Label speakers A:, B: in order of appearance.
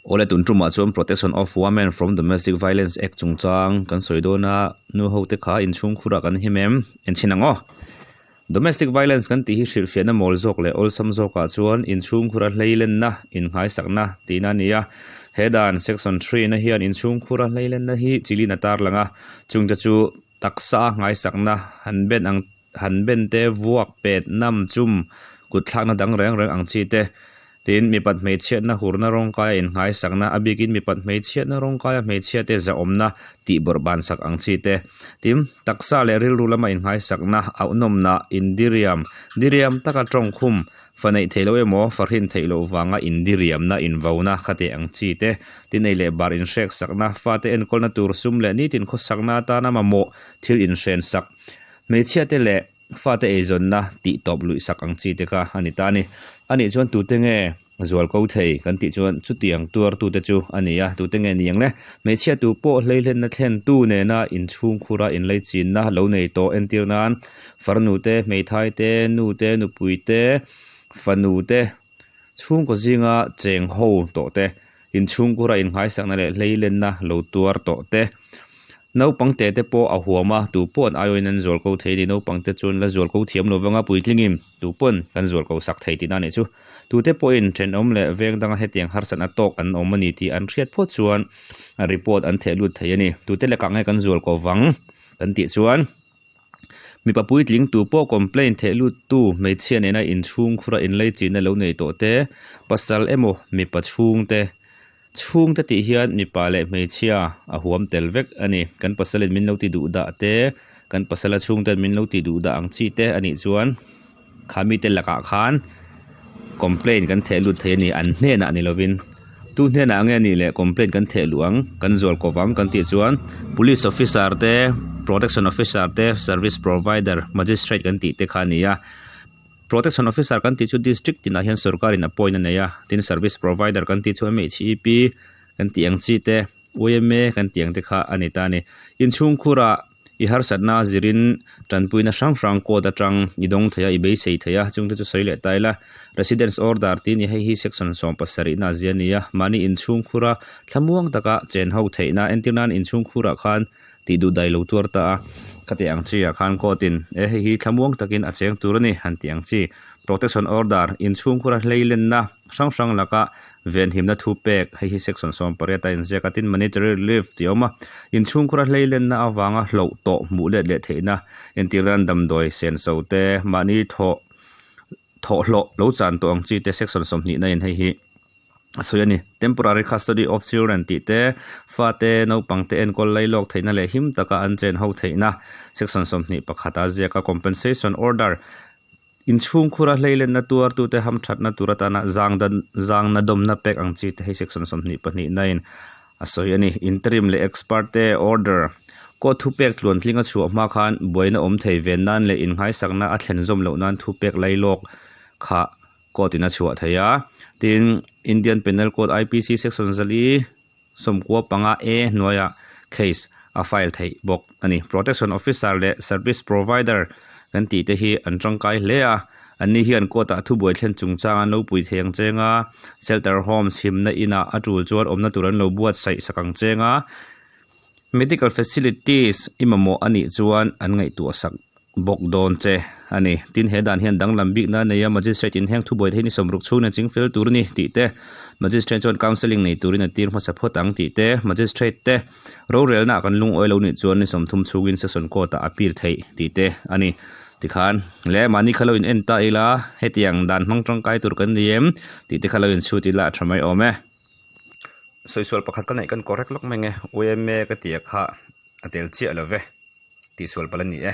A: Awle tun tumah chuan Protection of Women from Domestic Violence Act chungchang kan sawi dawn a, nu ho te kha inchhungkhurah kan him em? Enchhin ang aw. Domestic violence kan tih hi hrilhfiahna mawl zawk leh awlsam zawkah chuan inchhungkhura hleilenna, inngaisakna tihna a ni a. He dan section 3 na hian inchhungkhura hleilenna hi chilin a tarlang a, chungte chu taksa a ngaisakna han ben ang han ben te, vuak, pet, nam, chum, kutthlakna dang reng reng ang chi te. Tin, mipat hmeichhiatna hurna rawngkaia inngaisakna, a bikin mipat hmeichhiatna rawngkaia hmeichhiate zahawmna tih bawrh bansak ang chi te. Tin, taksa leh rilru lama inngaisakna, auhnawmna, indiriam, diriam taka tawngkhum, fa neih theih loh emaw, fa hrin theih loh vanga indiriamna, invauna kha teh ang chi te. Tin, ei leh bar inhreksakna, fate enkawlna tur sum leh nitin khawsakna atana mamawh thil inhrensak, hmeichhiate leh Fate eizawnna tih tawp luih sak ang chi te kha a ni ta a ni. A nih chuan tute nge zual ko thei kan tih chuan chutiang tuartute chu a ni a, tute nge ni ang le? Hmeichhia tu pawh hleihlenna thlentu nena inchhungkhura inleichinna lo nei tawh entir nan farnu te, hmeithai te, nu te, nupui te, fanu te, chhungkaw zinga cheng ho tawh te, inchhungkhura innghaisakna leh hleilenna lo tuar tawh te, naupang te te pawh a huam a, tu pawh an aiawhin an zual ko thei a ni, naupang te chuan la zual ko thiam lo vang a, puitlingin tu pawn kan zual ko sak thei tihna a nih chu. Tute pawhin thenawm leh veng danga hetiang harsatna tawk an awm a ni tih an hriat phawt chuan report an theh lut thei a ni. Tute lekah nge kan zual ko vang kan tih chuan. Mipa puitling tu pawh complaint theh lut tu hmeichhia nena inchhung khura inlei china lo nei tawh te, pasal emaw mipa chhungte, chhungte tih hian mipa leh hmeichhia a huam tel vek a ni. Kan pasalin min lo ti duh dah te, kan pasala chhungten min lo ti duh dah ang chi te a nih chuan kha mite lakah khan complaint kan theh lut thei a ni, an hnenah ni lovin tu hnenah nge nih leh complaint kan theh luh ang kan zual kawp ang kan tih chuan police officer te protection officer te service provider magistrate kan tih te kha a ni a protection officer kan tih chu district tinah hian sorkar in appoint a nei a tin service provider kan tih chu M_H_E_P kan tih ang chi te Y_M_A kan tih ang te kha a ni ta a ni inchhungkhurah. I harsatna zirin tanpuina hrang hrang court atang i dawng thei a, i beisei thei a, chungte chu sawi leh ta ila. Residence order tih a ni, hei hi section 70 na zia a ni a, mahni inchhungkhura thlamuang taka chen ho theihna entir nan inchhungkhurah khan tih duh dai lo tuar ta a, khati ang chi ah khan court in e hei hi thlamuang takin a cheng tur a ni han tih ang chi. Protection order, inchhungkhura hleilenna hrang hrang laka Venhimna thu pek, hei hi section 18 a inziak a, tin monetary relief tih a awm a, inchhungkhura hleilenna avanga hloh tawh hmuh let leh theihna entir nan damdawi senso te, mahni thawh thawh hlawh lo chan tawh ang chi te section 20 na in hei hi a sawi a ni. Temporary custody of children tih te, fate naupang te enkawl lailawk theihna leh him taka an chen ho theihna section 21 a ziak a, compensation order Inchhungkhura hleilenna tuartute hamthatna tur atana zangdan zangna dawmna pek ang chi te hei section 22 na in a sawi a ni. Interim leh ex parte order court thupek tluantling a chhuah hma khan buaina awm thei ven nan leh inngaisakna a thlen zawm loh nan thupek lailawk kha court in a chhuah thei a. Tin, Indian Penal Code IPC section 4 65 A hnuaiah case a file theih bawk a ni. Protection Officer leh Service Provider kan tih te hi an tangkai hle a, anni hian court ah thubuai thlen chungchang an lo pui thei ang cheng a, shelter homes himna inah a tul chuan awmna tur an lo buatsaih sak ang cheng a, medical facilities i mamawh a nih chuan an ngaihtuah sak bawk dawn che a ni. Tin, he dan hian danglam bikna a nei a, Magistrate in heng thubuai te hi ni 60 chhungin a ching fel tur a ni tih te, Magistrate chuan counselling nei turin a tir hmasa phawt ang tih te, Magistrate te rorelna ah kan lungawi lo nih chuan ni 30 chhungin Session Court ah appeal theih tih te a ni. Tikhan, le mahni kha lo in en ta ila, hetiang dan hmang tangkai tur kan ni em tih te kha lo in chhut ila a tha mai awm e. Sawisawlh pakhat ka neih kan correct lawk mai nge, UMA ka tia kha a tel chiah lo ve. Tihsual palh a ni e.